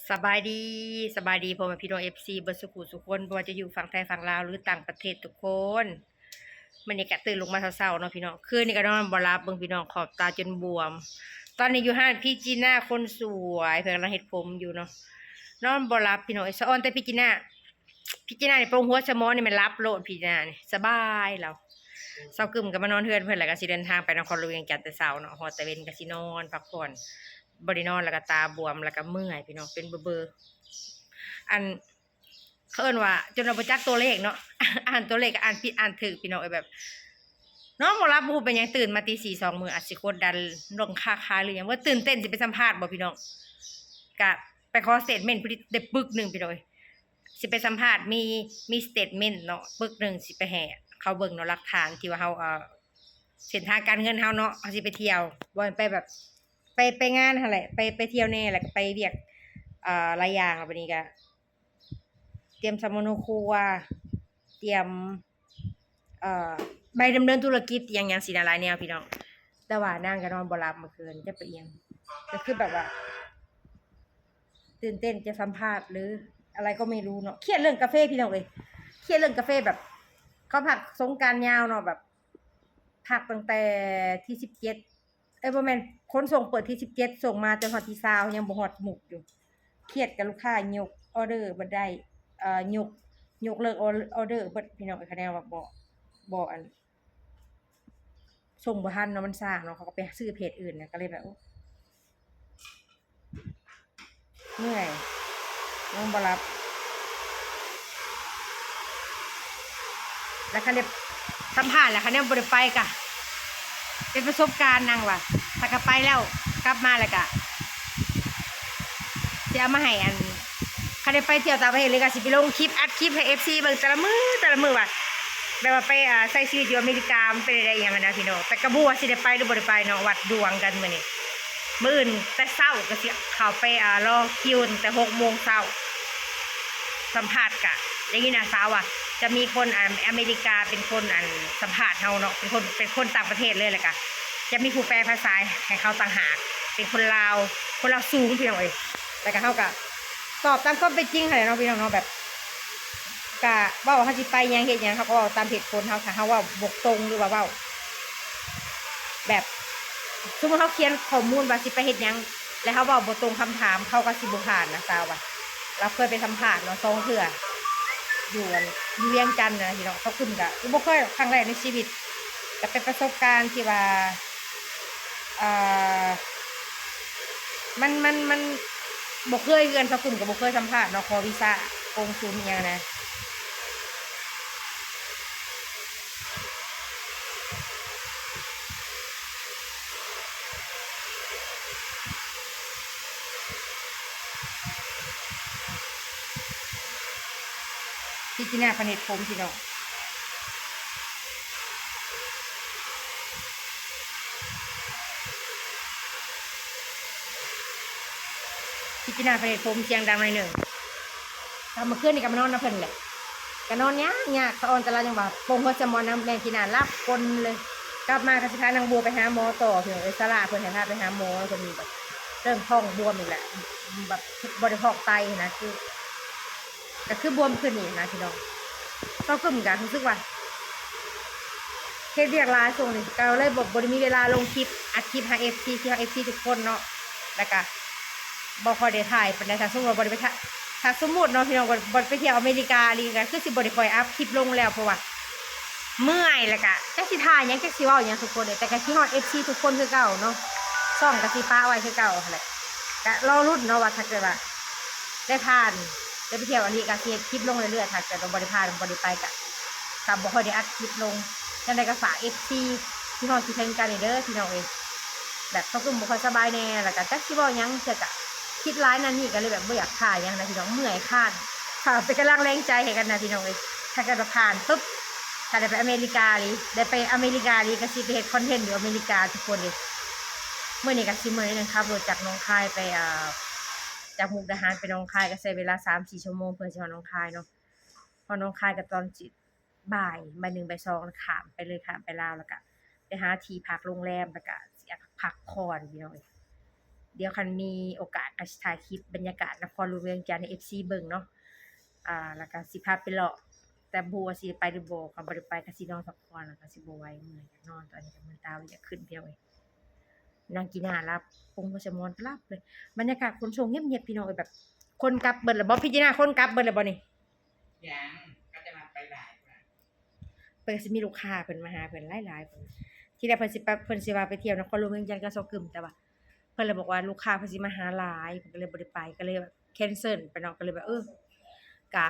ສະບາຍດີ ສະບາຍດີພໍ່ແມ່ພີ່ນ້ອງ ເອັຟຊີ ເບິດສູ່ຜູ້ສູ່ຄົນ ບໍ່ວ່າຈະຢູ່ຝັ່ງໄທຝັ່ງລາວ ຫຼື ຕ່າງປະເທດທຸກຄົນ. ມື້ນີ້ກະຕື່ນລົງມາເຊົ້າໆເນາະພີ່ນ້ອງ, ຄືນນີ້ກະນອນບໍ່ຫຼັບ ເບິ່ງພີ່ນ້ອງ ຂອບຕາຈົນບວມ. ຕອນນີ້ຢູ່ຮ້ານພີຈີນາຄົນສວຍ ເພິ່ນກຳລັງເຮັດຜົມຢູ່ເນາະ, ນອນບໍ່ຫຼັບພີ່ນ້ອງເອີຍ ສະອອນແຕ່ພີຈີນາ. ພິຈາລະນານີ້ ໂປ່ງຫົວສະໝອງນີ້ແມ່ນຫຼັບໂລດ ພິຈາລະນານີ້ ສະບາຍແລ້ວ. ສາວກຶມກໍມານອນເຮືອນເພິ່ນ ແລ້ວກໍຊິເດີນທາງໄປນະຄອນຫຼວງວຽງຈັນແຕ່ເຊົ້າເນາະ, ຮອດຕາເວັນກໍຊິນອນພັກຜ່ອນ. ບໍ່ໄດ້ນອນແລ້ວກໍຕາບວມ ແລ້ວກໍເມື່ອຍພີ່ນ້ອງ ເປັນເບີໆ. ອັນ ເຂົາເອີ້ນວ່າ ຈົນວ່າບໍ່ຈັກຕົວເລກເນາະ, ອ່ານຕົວເລກກໍອ່ານຜິດອ່ານຖືກພີ່ນ້ອງເອີຍ. ແບບ ນອນບໍ່ຫຼັບ ບໍ່ຮູ້ເປັນຫຍັງ, ຕື່ນມາຕີສີ່ ສອງມື້ ອາດຊິກົດດັນລົງຄາຄາ ຫຼືຫຍັງ. ວ່າຕື່ນເຕັ້ນຊິໄປສຳພາດບໍ່ພີ່ນ້ອງ, ກະໄປຂໍສະເຕດເມັນ ພໍດີໄດ້ປຶກໜຶ່ງພີ່ນ້ອງເອີຍ. ຊິໄປສຳພາດ ມີ ມີສະເຕດເມັນເນາະ ປຶກໜຶ່ງ ຊິໄປໃຫ້ເຂົາເບິ່ງເນາະ ຫຼັກຖານທີ່ວ່າເຮົາ ເອີ ເສັ້ນທາງການເງິນເຮົາເນາະ, ເຮົາຊິໄປທ່ຽວ ບໍ່ແມ່ນໄປແບບ ໄປ ໄປງານຫັ້ນແຫຼະ ໄປ ໄປທ່ຽວແດ່ ແລ້ວກໍໄປວຽກ ເອີ ຫຼາຍຢ່າງ. ແລ້ວບັດນີ້ກໍຕຽມສຳມະໂນຄົວ ຕຽມ ເອີ ໃບດຳເນີນທຸລະກິດ ອີ່ຫຍັງໆ ຊີ້ນະ ຫຼາຍແນວພີ່ນ້ອງ. ແຕ່ວ່ານາງກໍນອນບໍ່ຫຼັບເມື່ອຄືນ ຈັກເປັນອີ່ຫຍັງ, ກໍຄືແບບວ່າ ຕື່ນເຕັ້ນຈະສຳພາດ ຫຼື ອະໄລກໍໄມ່ຮູ້ເນາະ. ຄຽດເລື່ອງກາເຟພີ່ນ້ອງເອີຍ, ຄຽດເລື່ອງກາເຟ. ແບບ ເຂົາພັກສົງການຍາວເນາະ, ແບບ ພັກຕັ້ງແຕ່ທີສິບເຈັດ ເອີຍ ບໍ່ແມ່ນ, ຂົນສົ່ງເປີດທີສິບເຈັດ ສົ່ງມາຈົນຮອດທີຊາວ ຍັງບໍ່ຮອດໝົດຢູ່. ຄຽດກັບລູກຄ້າຍົກອໍເດີບໍ່ໄດ້ ເອີ ຍົກ ຍົກເລີກອໍເດີເບິດພີ່ນ້ອງເອີຍ. ຄະແນນວ່າບໍ່ ບໍ່ ອັນ ສົ່ງບໍ່ທັນເນາະ, ມັນຊ້າເນາະ, ເຂົາກໍໄປຊື້ເພຈອື່ນນະ, ກໍເລີຍແບບ ໂອ້ ເມື່ອຍ ນອນບໍ່ຫຼັບ. ແລ້ວຄັນໄດ້ສຳພາດແລ້ວ ຄັນຍັງບໍ່ໄດ້ໄປກະເປັນປະສົບການນາງວ່າ, ຖ້າກະໄປແລ້ວ ກັບມາແລ້ວກະ ຊິເອົາມາໃຫ້ ອັນ ຄັນໄດ້ໄປທ່ຽວຕ່າງປະເທດເລີຍ ກໍຊິໄປລົງຄລິບ ອັດຄລິບໃຫ້ເອັຟຊີເບິ່ງແຕ່ລະມື້ ແຕ່ລະມື້ວ່າ ແບບວ່າໄປ ອ່າ ໃຊ້ຊີວິດຢູ່ອາເມລິກາ ມັນເປັນແນວໃດ ອີ່ຫຍັງຫັ້ນນະພີ່ນ້ອງ. ແຕ່ກໍບໍ່ຮູ້ວ່າຊິໄດ້ໄປ ຫຼື ບໍ່ໄດ້ໄປເນາະ, ວັດດວງກັນມື້ນີ້. ມື້ອື່ນແຕ່ເຊົ້າກໍຊິເຂົ້າໄປ ອ່າ ລໍຄິວຕັ້ງແຕ່ຫົກໂມງເຊົ້າ. ສຳພາດກະໄດ້ຍິນນ້າສາວວ່າ ຈະມີຄົນ ອ່າ ອາເມລິກາເປັນຄົນ ອັນ ສຳພາດເຮົາເນາະ, ເປັນຄົນ ເປັນຄົນຕ່າງປະເທດເລີຍ, ແລ້ວກະຈະມີຜູ້ແປພາສາໃຫ້ເຮົາຕ່າງຫາກ ເປັນຄົນລາວ ຄົນລາວສູງ ພີ່ນ້ອງເອີຍ. ແລ້ວກະເຮົາກະຕອບຕາມຄວາມເປັນຈິງຫັ້ນແຫຼະເນາະ ພີ່ນ້ອງເນາະ. ແບບ ກະເວົ້າເຮົາຊິໄປຫຍັງເຮັດຫຍັງ ເຮົາກໍເວົ້າຕາມເຫດຜົນເຮົາ. ຖ້າເຮົາເວົ້າບົກຕົງ ຫຼືວ່າເວົ້າແບບ ສົມມຸດເຮົາຂຽນຂໍ້ມູນວ່າຊິໄປເຮັດຫຍັງ ແລ້ວເຮົາເວົ້າບໍ່ຕົງຄຳຖາມ ເຂົາກໍຊິບໍ່ຜ່ານນະ. ສາວວ່າ ລາວເຄີຍໄປສຳພາດເນາະ ສອງເທື່ອ ຢູ່ ອັນ ຢູ່ວຽງຈັນນະພີ່ນ້ອງ. ສາວກຶມກໍບໍ່ເຄີຍ ຄັ້ງແລກໃນຊີວິດ, ກໍເປັນປະສົບການທີ່ວ່າ ອ່າ ມັນ ມັນ ມັນບໍ່ເຄີຍຄືກັນ. ສາວກຶມກໍບໍ່ເຄີຍສຳພາດເນາະ ຂໍວີຊາກົງສຸນອີ່ຫຍັງນະ. ພິຈາລະນາເພິ່ນເຮັດຜົມ ພີ່ນ້ອງ. ພິຈາລະນາເພິ່ນເຮັດຜົມສຽງດັງໜ້ອຍໜຶ່ງ. ແລ້ວເມື່ອຄືນນີ້ກໍມານອນນຳເພິ່ນແຫຼະ, ກໍນອນຍາກໆ ສະອອນ ແຕ່ລາວຍັງວ່າ ໂປ່ງຫົວສະໝອນນຳແມ່ພີນາ ຫຼັບປົນເລີຍ. ກັບມາກໍຊິພານາງບົວໄປຫາໝໍຕໍ່ ພີ່ນ້ອງເອີຍ. ສາລາເພິ່ນໃຫ້ພາໄປຫາໝໍ ເພິ່ນແບບເລີ່ມທ້ອງບວມອີກແຫຼະ, ແບບບໍ່ໄດ້ຟອກໄຕຫັ້ນນະ ຄື ກໍຄືບວມຂຶ້ນອີກນະພີ່ນ້ອງ. ສາວກຶມກໍຮູ້ສຶກວ່າເຮັດວຽກຫຼາຍຊ່ວງນີ້ ກໍເລີຍບໍ່ ບໍ່ໄດ້ມີເວລາລົງຄລິບ ອັດຄລິບໃຫ້ເອັຟຊີ ທີ່ຮັກເອັຟຊີທຸກຄົນເນາະ, ແລ້ວກໍບໍ່ຄ່ອຍໄດ້ຖ່າຍປານໃດ. ຖ້າສົມມຸດວ່າບໍ່ໄດ້ໄປ ຖ້າ ຖ້າສົມມຸດເນາະພີ່ນ້ອງ ບໍ່ ບໍ່ໄດ້ໄປທ່ຽວອາເມລິກາອີ່ຫຼີ ກໍຄືຊິບໍ່ໄດ້ຄ່ອຍອັບຄລິບລົງແລ້ວ ເພາະວ່າເມື່ອຍ ແລ້ວກໍຈັກຊິຖ່າຍຫຍັງ ຈັກຊິເວົ້າຫຍັງທຸກຄົນເອີຍ. ແຕ່ກໍຄິດຮອດເອັຟຊີທຸກຄົນຄືເກົ່າເນາະ, ຊ່ອງກໍຊິປະໄວ້ຄືເກົ່າຫັ້ນແຫຼະ. ກະລໍລຸ້ນເນາະວ່າຖ້າເກີດວ່າໄດ້ຜ່ານ ໄດ້ໄປທ່ຽວອີ່ຫຼີ ກະຊິເຮັດຄລິບລົງເລື້ອຍໆ, ຖ້າເກີດວ່າບໍ່ໄດ້ຜ່ານ ບໍ່ໄດ້ໄປ ກະ ກະບໍ່ຄ່ອຍໄດ້ອັດຄລິບລົງ. ຈັ່ງໃດກໍຝາກເອັຟຊີທີ່ຮອດທີ່ເຖິງກັນນີ້ເດີພີ່ນ້ອງເອີຍ. ແບບເຂົາກໍບໍ່ຄ່ອຍສະບາຍແດ່ ແລ້ວກະຈັກຊິເວົ້າຫຍັງ ເທື່ອກະຄິດຫຼາຍນັ້ນນີ້ ກະເລີຍແບບບໍ່ຢາກຖ່າຍຫຍັງນະພີ່ນ້ອງ, ເມື່ອຍຄ້ານ. ຝາກເປັນກຳລັງແຮງໃຈໃຫ້ກັນນະພີ່ນ້ອງເອີຍ. ຖ້າເກີດວ່າຜ່ານປຶບ ຖ້າໄດ້ໄປອາເມລິກາອີ່ຫຼີ ໄດ້ໄປອາເມລິກາອີ່ຫຼີ ກໍຊິໄປເຮັດຄອນເທັນຢູ່ອາເມລິກາທຸກຄົນເອີຍ. ມື້ນີ້ກໍຊິເມື່ອຍໜຶ່ງ ຂັບລົດຈາກໜອງຄາຍໄປ ເອີ ຈາກມຸກດາຫານໄປໜອງຄາຍ ກໍໃຊ້ເວລາສາມສີ່ຊົ່ວໂມງ ເພື່ອຊິຮອດໜອງຄາຍເນາະ. ຮອດໜອງຄາຍກໍຕອນຊິບ່າຍ ບ່າຍໜຶ່ງ ບ່າຍສອງ ແລ້ວຂ້າມໄປເລີຍ ຂ້າມໄປລາວ ແລ້ວກໍໄປຫາທີ່ພັກໂຮງແຮມ ແລ້ວກໍຊິພັກຜ່ອນ ພີ່ນ້ອງເອີຍ. ດຽວຄັນມີໂອກາດກໍຊິຖ່າຍຄລິບບັນຍາກາດນະຄອນຫຼວງວຽງຈັນໃຫ້ເອັຟຊີເບິ່ງເນາະ ອ່າ ແລ້ວກໍຊິພາໄປເລາະ ແຕ່ບໍ່ຮູ້ວ່າຊິໄດ້ໄປຫຼືບໍ່ ຄັນບໍ່ໄດ້ໄປກໍຊິນອນພັກຜ່ອນ ແລ້ວກໍຊິບໍ່ໄຫວ ເມື່ອຍ ຢາກນອນ ຕອນນີ້ກໍມືຕາຢາກຂຶ້ນ ພີ່ນ້ອງເອີຍ ນັ່ງກິນຫາຫຼັບ ປົງພາສະມອນກໍຫຼັບເລີຍ ບັນຍາກາດຂົນສົ່ງງຽບໆ ພີ່ນ້ອງເອີຍ ແບບຄົນກັບເບິດແລ້ວບໍ່ ພີ່ຈີນາ ຄົນກັບເບິດແລ້ວບໍ່ນີ້? ຍັງ ເຂົາຈະມາໄປຫຼາຍພຸ້ນນະ ເພິ່ນກໍຊິມີລູກຄ້າເພິ່ນມາຫາເພິ່ນຫຼາຍໆ ເພິ່ນ ທີແລກເພິ່ນຊິໄປ ເພິ່ນຊິວ່າໄປທ່ຽວນະຄອນຫຼວງວຽງຈັນກັບຊາວກຶມ ແຕ່ວ່າເພິ່ນລະບອກວ່າລູກຄ້າເພິ່ນຊິມາຫາຫຼາຍ ເພິ່ນກໍເລີຍບໍ່ໄດ້ໄປ ກໍເລີຍແບບ cancel ໄປເນາະ ກໍເລີຍແບບ ເອີ ກະ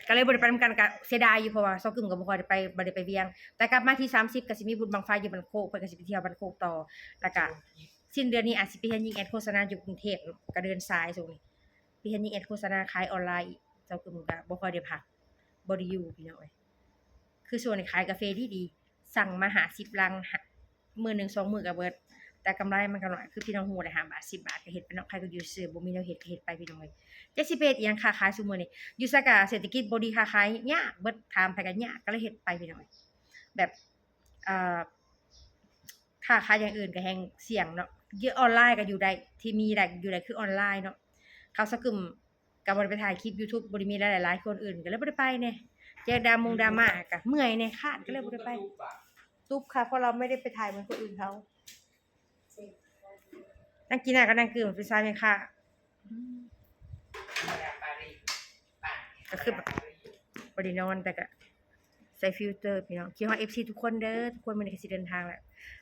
ກໍເລີຍບໍ່ໄດ້ໄປນຳກັນ ກະເສຍດາຍຢູ່ ເພາະວ່າຊາວກຶມກໍບໍ່ຄ່ອຍໄດ້ໄປ ບໍ່ໄດ້ໄປວຽງ ແຕ່ກັບມາທີສາມສິບກໍຊິມີບຸນບັ້ງໄຟຢູ່ບ້ານໂຄກ ເພິ່ນກໍຊິໄປທ່ຽວບ້ານໂຄກຕໍ່ ແລ້ວກະສິ້ນເດືອນນີ້ອາດຊິໄປຮຽນຍິງແອດໂຄສະນາຢູ່ກຸງເທບ ກໍເດີນສາຍຊ່ວງນີ້ ໄປຮຽນຍິງແອດໂຄສະນາຂາຍອອນລາຍອີກ ຊາວກຶມກໍບໍ່ຄ່ອຍໄດ້ພັກ ບໍ່ໄດ້ຢູ່ ພີ່ນ້ອງເອີຍ ຄືຊ່ວງນີ້ຂາຍກາເຟດີໆ ສັ່ງມາຫ້າສິບລັງ ມື້ໜຶ່ງສອງມື້ກໍເບິດ ແຕ່ກຳໄລມັນກໍໜ້ອຍ ຄືພີ່ນ້ອງຮູ້ແຫຼະ ຫ້າບາດ ສິບບາດ ກໍເຮັດໄປເນາະ ໃຜກໍຢູ່ຊື່ ບໍ່ມີແນວເຮັດກໍເຮັດໄປ ພີ່ນ້ອງເອີຍ ຈັກຊິໄປເຮັດອີ່ຫຍັງ ຄ້າຂາຍຊຸມື້ນີ້ ຢູ່ໃສກໍເສດຖະກິດບໍ່ດີ ຄ້າຂາຍຍາກເບິດ ຖາມໃຜກໍຍາກ ກໍເລີຍເຮັດໄປ ພີ່ນ້ອງເອີຍ ແບບ ເອີ ຄ້າຂາຍຢ່າງອື່ນກໍແຮ່ງສ່ຽງເນາະ ຢູ່ອອນລາຍກໍຢູ່ໄດ້ ທີ່ມີໄດ້ ຢູ່ໄດ້ຄືອອນລາຍເນາະ ເຂົາຊາວກຶມ ກໍບໍ່ໄດ້ໄປຖ່າຍຄລິບຢູທູບ ບໍ່ໄດ້ມີລາຍໄດ້ຫຼາຍຄືຄົນອື່ນ ກໍເລີຍບໍ່ໄດ້ໄປແດ່ ເຈີດາມົງດາມ່າກໍເມື່ອຍແດ່ ຄ້ານ ກໍເລີຍບໍ່ໄດ້ໄປ ຕຸບຄ່ະ ເພາະເຮົາບໍ່ໄດ້ໄປຖ່າຍເໝືອນຄົນອື່ນເຂົາ ນັ່ງກິນນ້ຳກໍນັ່ງກືມ ເປັນຊາຍແມ່ຄ້າ ອືມ ກໍຄືແບບບໍ່ໄດ້ນອນ ແຕ່ກໍ ໃສ່ຟິວເຕີ ພີ່ນ້ອງ ຄິດຮອດເອັຟຊີທຸກຄົນເດີ ທຸກຄົນ ມື້ນີ້ກໍຊິເດີນທາງແລ້ວ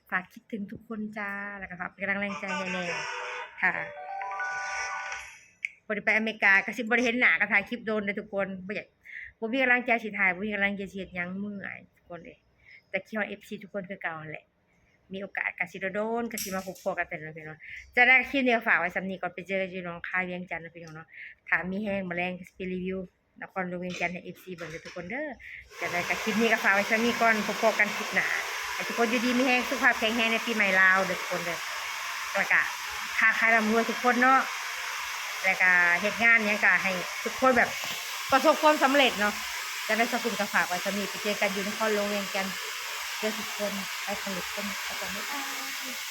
ຝາກຄິດເຖິງທຸກຄົນຈ້າ ແລ້ວກໍຝາກເປັນກຳລັງແຮງໃຈໃຫ້ແດ່ ຖ້າບໍ່ໄດ້ໄປອາເມລິກາ ກໍຊິບໍ່ໄດ້ເຫັນໜ້າ ກໍຖ່າຍຄລິບໂດນເດີທຸກຄົນ ບໍ່ຢາກ ບໍ່ມີກຳລັງໃຈຊິຖ່າຍ ບໍ່ມີກຳລັງໃຈຊິເຮັດຫຍັງ ເມື່ອຍທຸກຄົນເອີຍ ແຕ່ຄິດຮອດເອັຟຊີທຸກຄົນຄືເກົ່າຫັ້ນແຫຼະ ມີໂອກາດກໍຊິໂດນໆ ກໍຊິມາພົບພໍ້ກັນເທື່ອໜຶ່ງເນາະ ຈັ່ງໃດຄລິບນີ້ກໍຝາກໄວ້ສ່ຳນີ້ກ່ອນ ໄປເຈີກັນຢູ່ໜອງຄາຍ ວຽງຈັນເນາະ ພີ່ນ້ອງເນາະ ຖ້າມີແຮງມື້ແລງກໍຊິໄປຣີວິວ ນະຄອນຫຼວງວຽງຈັນໃຫ້ເອັຟຊີເບິ່ງເດີທຸກຄົນເດີ ຈັ່ງໃດກໍຄລິບນີ້ກໍຝາກໄວ້ສ່ຳນີ້ກ່ອນ ພົບພໍ້ກັນຄລິບໜ້າ ໃຫ້ທຸກຄົນຢູ່ດີມີແຮງ ສຸຂະພາບແຂງແຮງໃນປີໃໝ່ລາວເດີທຸກຄົນເດີ ແລ້ວກໍຄ້າຂາຍລ່ຳລວຍທຸກຄົນເນາະ ແລ້ວກໍເຮັດງານຫຍັງກໍໃຫ້ທຸກຄົນແບບປະສົບຄວາມສຳເລັດເນາະ ຈັ່ງໃດຊາວກຶມກໍຝາກໄວ້ສ່ຳນີ້ ໄປເຈີກັນຢູ່ນະຄອນຫຼວງວຽງຈັນເດີທຸກຄົນ ໄປສະເລັດຄົນ ໄປກ່ອນ ບາຍບາຍ.